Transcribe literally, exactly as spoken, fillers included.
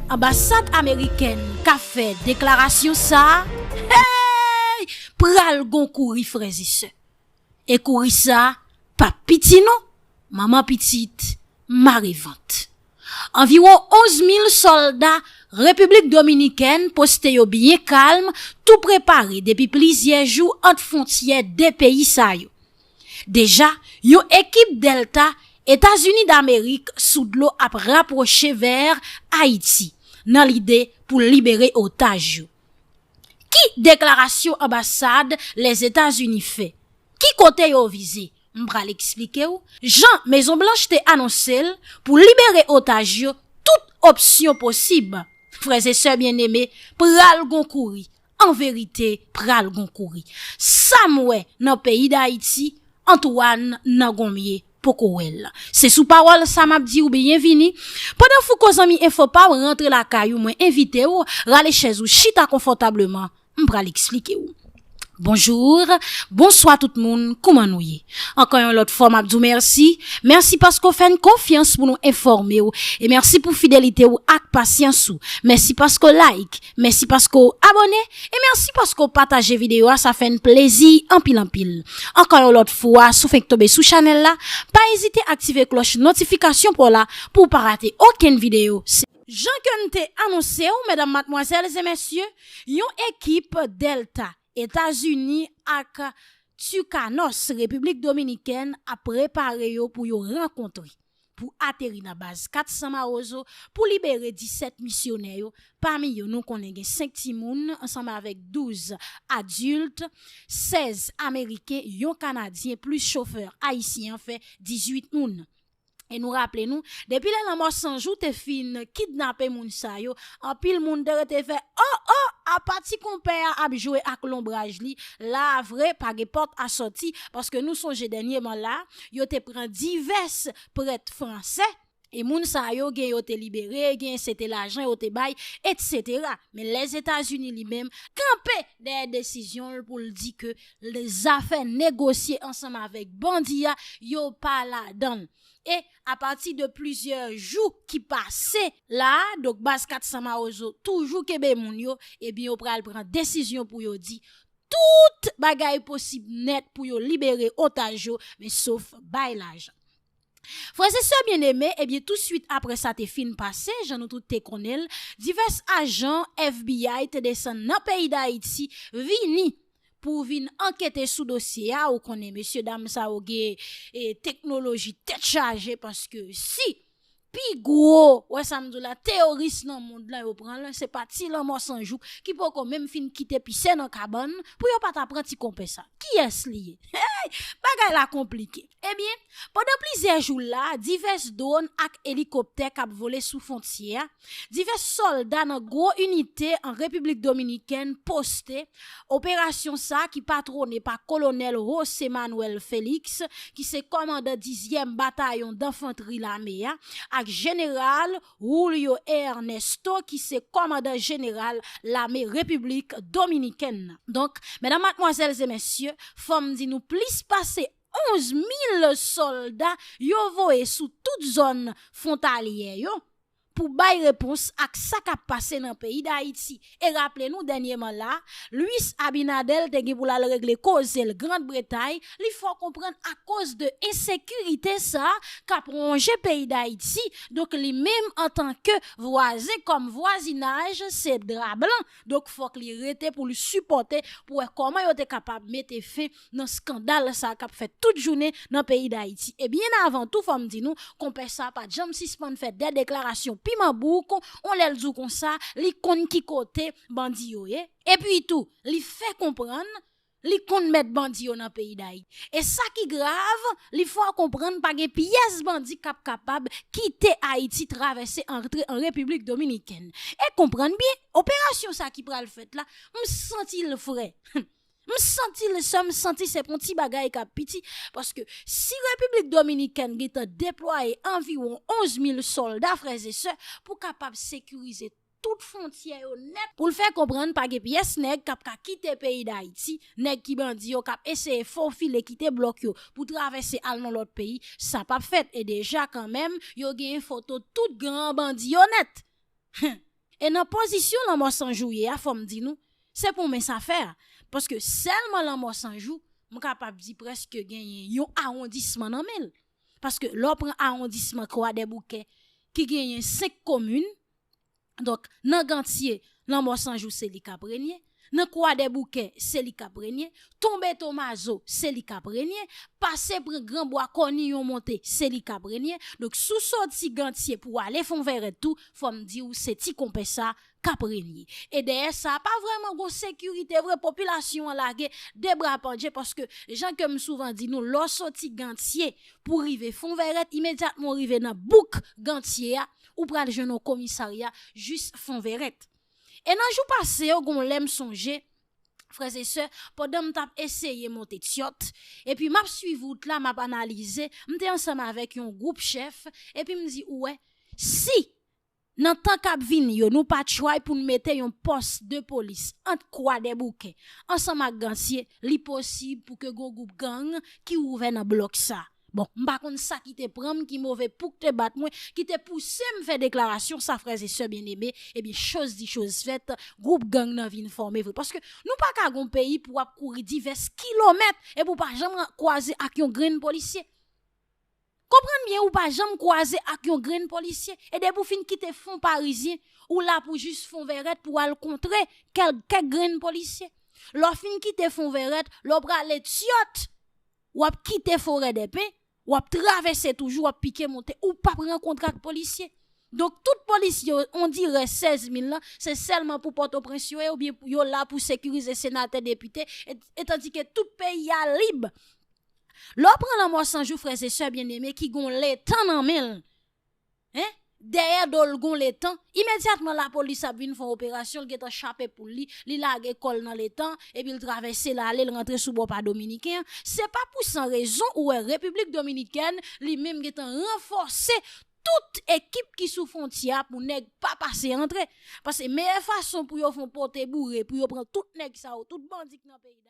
Anbasad amerikèn ka fè deklarasyon sa a, hey! Pral gon kouri, frè e sè. E kouri sa a p ap piti non, manman pitit, mare vant. Anviwon onz mil sòlda Repiblik Dominikèn poste yo byen kalm, tou prepare depi plizyè jou ant fwontyè de peyi sa yo. Deja, yon ekip Delta Etazini Damerik sou dlo ap rapwoche vè Ayiti nan lide pou libere otaj yo. Ki deklarasyon anbasad Lèzetazini fè? Ki kote yo vize? M pral eksplike w. Jan Mezon Blanch te anonse l, pou libere otaj yo, tout opsyon posib. Frè e sè byeneme, pral gon kouri. An verite, pral gon kouri. Sa m wè nan peyi Dayiti, Antoine nan gonmye poko wè l. Se sou pawòl sa m ap di w byenvini. Pandan Fouco Zanmi Enfo pa w rantre lakay ou, mwen envite w rale chèz ou, chita konfòtableman. M pral eksplike w. Bonjou, bonswa tout moun, kouman nou ye? Ankò yon lòt fwa, m ap di w mèsi. Mèsi paske w fè n konfyans pou nou enfòme w. E mèsi pou fidelite w ak pasyans ou. Mèsi paske w like. Mèsi paske w abòne. E mèsi paske w pataje videyo a. Sa fè n plezi anpil, anpil. Ankò yon lòt fwa, si w fenk tonbe sou chanèl la, pa ezite aktive klòch notifikasyon pa w la pou w pa rate okenn videyo. Jan ke n te anonse w, medam, madmwazèl e mesye, yon ekip Delta Etazini ak Tucanos, Repiblik Dominikèn, ap prepare yo pou yo rankontre, pou ateri nan baz kat san Mawozo, pou libere disèt misyonè yo. Pami yo, nou konnen gen senk timoun, ansanm avèk douz adilt, sèz Ameriken, yon Kanadyen, plis chofè ayisyen an, fè dizuit moun. E nou raple nou, depi lè Lanmò San Jou te fin kidnape moun sa yo, anpil moun te rete fè, o, o, apa ti konpè a ap jwe ak lonbraj li, la a vre, pa gen pòt a sòti, paske nou sonje dènyèman la, yo te pran divès prèt fransè, e moun sa yo, gen yo te libere, gen se te lajan yo te bay, etsetera. Men Lèzetazini li menm kanpe dèyè desizyon l pou l di ke zafè negosye ansanm avèk bandi a, yo pa ladan l. E apati de plizyè jou ki pase la, donk baz kat san Mawozo toujou kenbe moun yo, ebyen yo pral pran desizyon pou yo di tout bagay posib nèt pou yo libere otaj yo, men sof bay lajan. Frè e sè byeneme, ebyen, tousuit apre sa te fin pase, jan nou tout te konnen l, divès ajan F B I te desann nan peyi Dayiti, vini pou vin ankete sou dosye a. Ou konnen, mesye dam sa yo gen, e, teknoloji tèt chaje, paske si pi gwo, wè sa m di w la, teyoris nan mond lan yo pran l, se pa ti Lanmò San Jou ki poko menm fin kite pise nan kabann pou yo pa ta pran ti konpè sa. Kiyès li ye? Hey! Bagay la konplike. Ebyen, pandan plizyè jou la, divès dwòn ak elikoptè k ap vole sou fwontyè a, divès sòlda nan gwo inite an Repiblik Dominikèn poste. Operasyon sa ki patwone pa Kolonèl José Manuel Félix, ki se kòmandan dizyèm batayon danfantri lame a, ak Jeneral Julio Ernesto, ki se kòmandan jeneral lame Repiblik Dominikèn nan. Donk, medam, madmwazèl e mesye, fò m di nou plis pase onz mil sòlda yo voye sou tout zòn fwontalyè yo pou bay repons ak sa k ap pase nan peyi Dayiti. E raple nou, dènyèman la, Luis Abinader te gen pou l al regle koze l Grann Bretay, li fè w konprann akoz de ensekirite sa k ap wonje peyi Dayiti. Donk, li menm, antanke vwazen, kòm vwazinaj se dra blan, donk fòk li rete pou l sipòte, pou wè kòman yo te kapab mete fen nan eskandal sa k ap fèt tout jounen nan peyi Dayiti. E byen avan tou, fò m di nou, konpè sa pa t janm sispann fè de deklarasyon piman bouk, on lè l di w konsa, li konn ki kote bandi yo ye. Epi tou, li fè konprann li konn mèt bandi yo nan peyi Dayiti. E sa ki grav, li fè w konprann pa gen pyès bandi k ap kapab kite Ayiti, travèse, antre an Repiblik Dominikèn. E konprann byen, operasyon sa ki pral fèt la, m santi l frè. M santi l sè, m santi se pa yon ti bagay k ap piti, paske si Repiblik Dominikèn gentan deplwaye anviwon onz mil sòlda, frè e sè, pou kapab sekirize tout fwontyè yo nèt, pou l fè konprann pa gen pyès nèg k ap ka kite peyi Dayiti, nèg ki bandi yo k ap eseye fofile kite blòk yo pou travèse al nan lòt peyi, sa p ap fèt. E deja kanmenm, yo genyen foto tout gran bandi yo nèt. E nan pozisyon Lanmò San Jou ye a, fò m di nou, se pou men sa fè a. Paske sèlman Lanmò San Jou, m kapab di prèske genyen yon awondisman nan men l. Paske lè w pran awondisman Kwadèboukè, ki genyen senk komin, donk, nan Gantye, Lanmò San Jou se li k ap renye. Nan Kwadèboukè, se li k ap renye. Tonbe Tomazo, se li k ap renye. Pase pran Granbwa, Kòniyon monte, se li k ap renye. Donk, si w soti Gantye pou w ale Fonvèrèt tou, fò m di w, se ti konpè sa k ap renye. E dèyè sa, pa vrèman gon sekirite vre, popilasyon an lage de bra pandje, paske, jan ke m souvan di nou, lè w soti Gantye pou rive Fonvèrèt, imedyatman w rive nan bouk Gantye a, ou pral jwenn yon komisarya jis Fonvèrèt. E nan jou pase yo, gon lè m sonje, frè e sè, pandan m t ap eseye monte Tyòt, epi m ap swiv wout la, m ap analize, m te ansanm avèk yon gwoup chèf, epi m di, ou wè, si nan tan k ap vini yo, nou pa try pou n mete yon pòs de polis ant Kwadèboukè ansanm ak Gantye, li posib pou ke gon gwoup gang ki ouvè nan blòk sa. Bon, m pa konn sa ki te pran m, ki move pou k te bat mwen, ki te pouse m fè deklarasyon sa, frè e sè byeneme, ebyen, choz di, choz fèt, gwoup gang nan vin fòme vre. Paske nou pa ka gon peyi pou w ap kouri divès kilomèt epi w pa janm kwaze ak yon grenn polisye. Konprann byen, ou pa janm kwaze ak yon grenn polisye. E depi w fin kite Fon Parizyen, ou la pou jis Fonvèrèt pou w al kontre kèl, kèk grenn polisye. Lè w fin kite Fonvèrèt, lè w prale Tyòt, w ap kite Forèdèpen, w ap travèse toujou, w ap pike monte, ou p ap rankontre ak polisye. Donk, tout polisye yo, on dirè sèz mil lan, se sèlman pou Pòtoprens yo ye, oubyen yo la pou sekirize senatè, depite, e, etandike tout peyi a lib. Lè w pran Lanmò San Jou, frè e sè byeneme, ki gon letan nan men l, en, dèyè do l gon letan, imedyatman lapolis ap vin fè yon operasyon, l gentan chape poul li, li lage kò l nan letan, epi l travèse l ale, l rantre sou bò pa dominiken an. Se pa pou san rezon ou wè Repiblik Dominikèn, li menm gentan ranfòse tout ekip ki sou fwontyè a pou nèg pa pase antre. Paske meyè fason pou yo fè yon pote boure, pou yo pran tout nèg sa yo, tout bandi k nan peyi Dayiti.